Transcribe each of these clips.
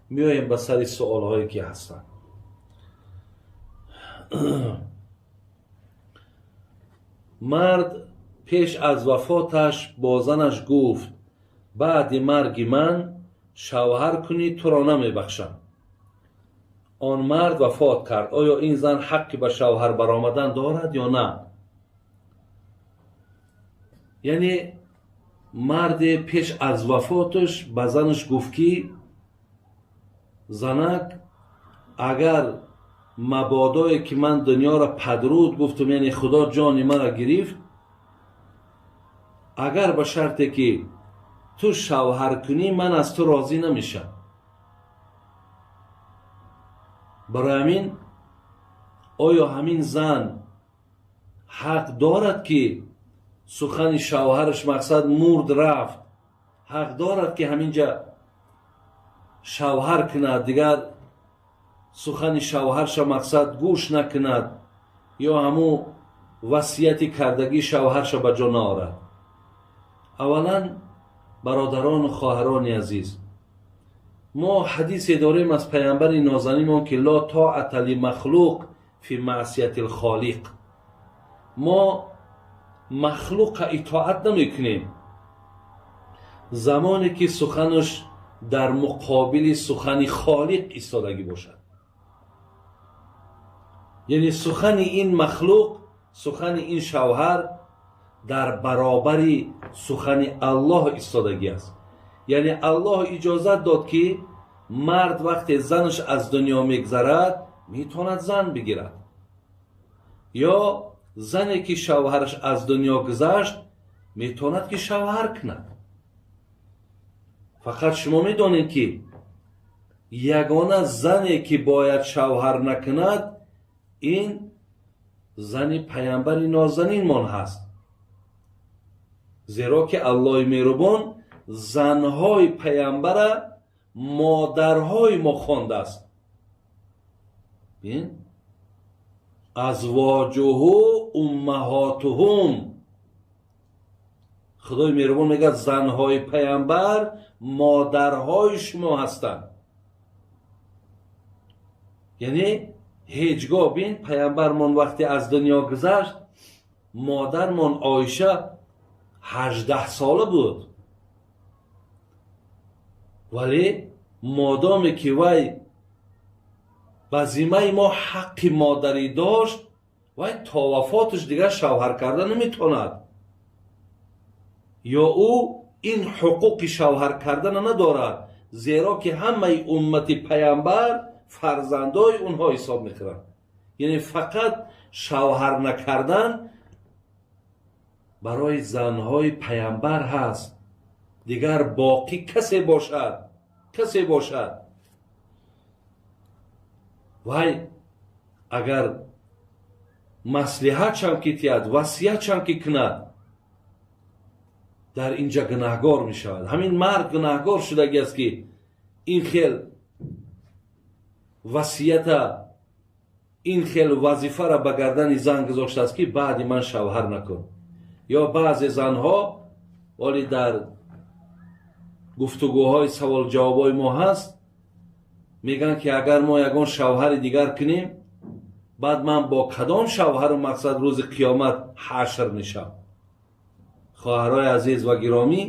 Меоем ба сари суолҳое ки ҳастанд. Мард пеш аз вафоташ бо занаш гуфт: баъди марги ман шавҳар кунӣ, туро намебахшам. Он мард вафот кард. Оё ин зан ҳаққи ба шавҳар баромадан дорад ё на? Яъне марде пеш аз вафоташ ба занаш гуфт ки занак, агар мабодое ки ман дунёро падруд гуфтам, яъне худо ҷони маро гирифт, агар ба шарте ки ту шавҳар кунӣ, ман аз ту розӣ намешам. Барои ҳамин оё ҳамин зан ҳақ дорад ки сухани шавҳараш, мақсад мурд рафт, ҳақ дорад ки ҳаминҷа шавҳар кунад, дигар сухани шавҳарша мақсад гӯш накунад ё ҳамун васияти кардагии шавҳарша ба ҷо наорад? Аввалан, бародарону хоҳарони азиз, мо ҳадисе дорем аз паямбари нозанимон ки ло тоата лимахлуқ фи маъсияти лхолиқ. Мо махлуқа итоат намекунем замоне ки суханаш дар муқобили сухани холиқ истодагӣ бошад. Яъне сухани ин махлуқ, сухани ин шавҳар дар баробари сухани Аллоҳ истодагӣ аст. Яъне Аллоҳ иҷозат дод ки мард вақте занаш аз дунё мегзарад, метавонад зан бигирад, ё зане ки шавҳараш аз дунё гузашт, метавонад ки шавҳар кунад. Фақат шумо медонед ки ягона зане ки бояд шавҳар накунад, ин зани паямбари нозанинмон ҳаст, зеро ки Аллоҳи меҳрубон занҳои паямбара модарҳои мо хондааст. Бин, азвоҷуҳу уммаҳотуҳум. Худои меҳрубон мегӯяд занҳои паямбар модарҳои шумо ҳастанд. Яъне ҳеҷ гоҳ, бин, паямбармон вақте аз дунё гузашт, модармон Оиша 18 сола буд, вале модоме ки вай ба зиммаи мо ҳаққи модарӣ дошт, вай то вафоташ дигар шавҳар карда наметавонад, ё ӯ ин ҳуқуқи шавҳар кардана надорад, зеро ки ҳамаи уммати паямбар фарзандои онҳо ҳисоб мекунанд. Яъне фақат шавҳар накардан барои занҳои паямбар ҳаст, дигар боқӣ касе бошад, касе бошад, вай агар маслиҳатшам ки тиҳад, васиятшам ки кунад, дар инҷа гунаҳгор мешавад. Ҳамин мард гунаҳгор шудагӣ аст ки ин хел васията, ин хел вазифара ба гардани зан гузоштааст ки баъди ман шавҳар накун. Ё баъзе занҳо, вале дар гуфтугӯҳои саволҷавобҳои мо ҳаст, мегӯянд ки агар мо ягон шавҳари дигар кунем, баъд ман бо кадом шавҳару мақсад рӯзи қиёмат ҳашр мешавам? Хоҳарҳои азиз ва гиромӣ,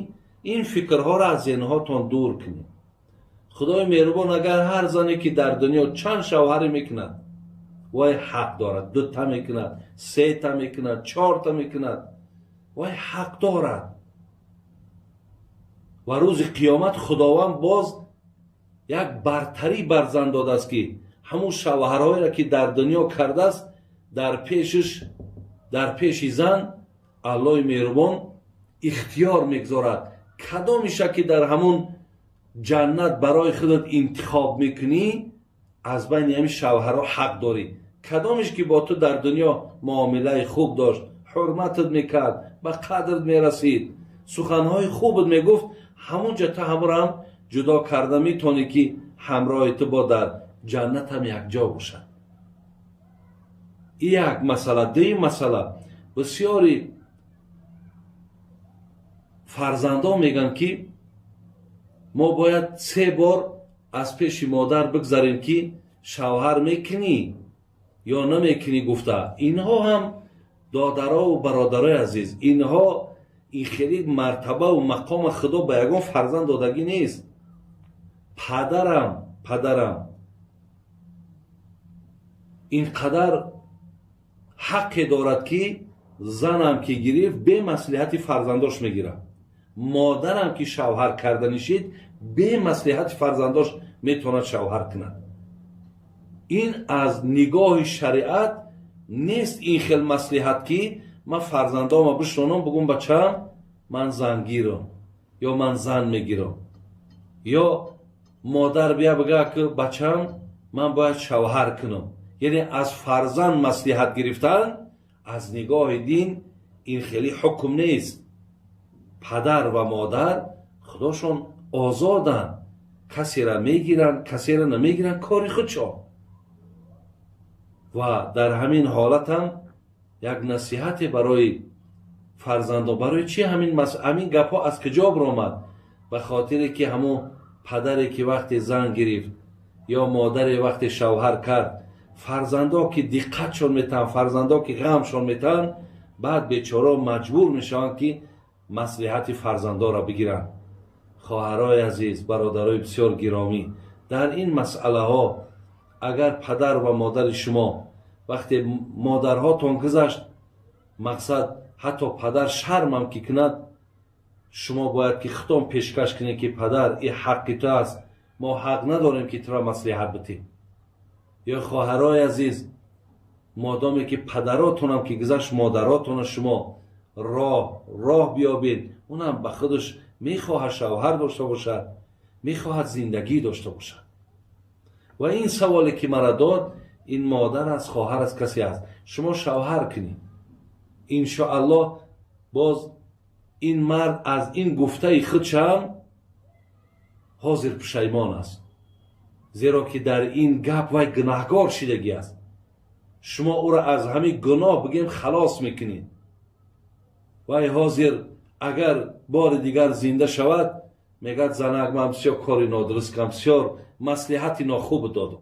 ин фикрҳоро аз зеҳнҳотон дур кунед. Худои меҳрубон агар ҳар зане ки дар дунё чанд шавҳаре мекунад, вай ҳақ дорад, дута мекунад, сета мекунад, чорта мекунад, вай ҳақ дорад. Ва рӯзи қиёмат Худованд боз як бартарӣ бар зан додааст ки ҳамун шавҳарҳоеро ки дар дунё кардааст, дар пеши зан Аллоҳи меҳрубон ихтиёр мегузорад. Кадомиша ки дар ҳамун ҷаннат барои худат интихоб мекунӣ, аз байни ҳамин шавҳарҳо ҳақ дорӣ. Кадомиш ки бо ту дар дунё муомилаи хуб дошт, ҳурматат мекард, ба қадрат мерасид, суханҳои хубат мегуфт, ҳамунҷа ту ҳамроҳам ҷудо карда метавонӣ ки ҳамроҳи ту бо дар ҷаннатам якҷо бошад. Ин як масъала. Дуюм масъала, бисёри фарзандон мегӯянд ки мо бояд се бор Аз пеши модар бигзарем, ки шавҳар мекунӣ ё намекунӣ гуфта. Инҳо ҳам, додарову бародарои азиз, инҳо ин хеле мартабаву мақома Худо ба ягон фарзанд додагӣ нест. Падарам ин қадар ҳаққе дорад, ки занам ки гирифт, бемаслиҳати фарзандош мегирад. Модарам ки шавҳар карда нишид, бемаслиҳати фарзандош метавонад шавҳар кунад. Ин аз нигоҳи шариат нест ин хел маслиҳат, ки ман фарзандома бишнонам, бугум: «Бачаам, ман зангирам» ё «Ман зан мегирам», ё модар бия бигӯя, ки «Бачаам, ман бояд шавҳар кунам». Яъне аз фарзанд маслиҳат гирифтан аз нигоҳи дин ин хеле ҳукм нест. Падар ва модар худошон озоданд, касера мегиранд, касера намегиранд, кори худшон. Ва дар ҳамин ҳолатам як насиҳате барои фарзандон. Барои чӣ ҳамин гапҳо аз куҷо баромад? Ба хотире ки ҳамон падаре ки вақте зан гирифт ё модаре вақте шавҳар кард, фарзандо ки диққатшон метаҳанд, фарзандо ки ғамшон метаҳанд, баъд бечорао маҷбур мешаванд, ки маслиҳати фарзандоро бигиранд. Хоҳарои азиз, бародарои бисёр гиромӣ, дар ин масъалаҳо агар падар ва модари шумо, вақте модарҳотон гузашт, мақсад, ҳатто падар шармам ки кунад, шумо бояд ки худтон пешкаш кунед, ки «Падар, ин ҳаққи ту аст, мо ҳақ надорем, ки туро маслиҳат битем». Ё хоҳарои азиз, модоме ки падаротонам ки гузашт, модаротона шумо роҳ биёбед. Унам ба худаш мехоҳад шавҳар дошта бошад, мехоҳад зиндагӣ дошта бошад. Ва ин саволе ки мара дод, ин модар аст, хоҳар аст, касе аст, шумо шавҳар кунед, иншоаллоҳ. Боз ин мард аз ин гуфтаи худшам ҳозир пушаймон аст, зеро ки дар ин гап вай гунаҳгор шидагӣ аст. Шумо ӯро аз ҳамин гуноҳ, бигем, халос мекунед. Вай ҳозир агар бори дигар зинда шавад, мегӯяд: «Занак, ман бисёр кори нодуруст кардам, бисёр маслиҳати нохуб додам».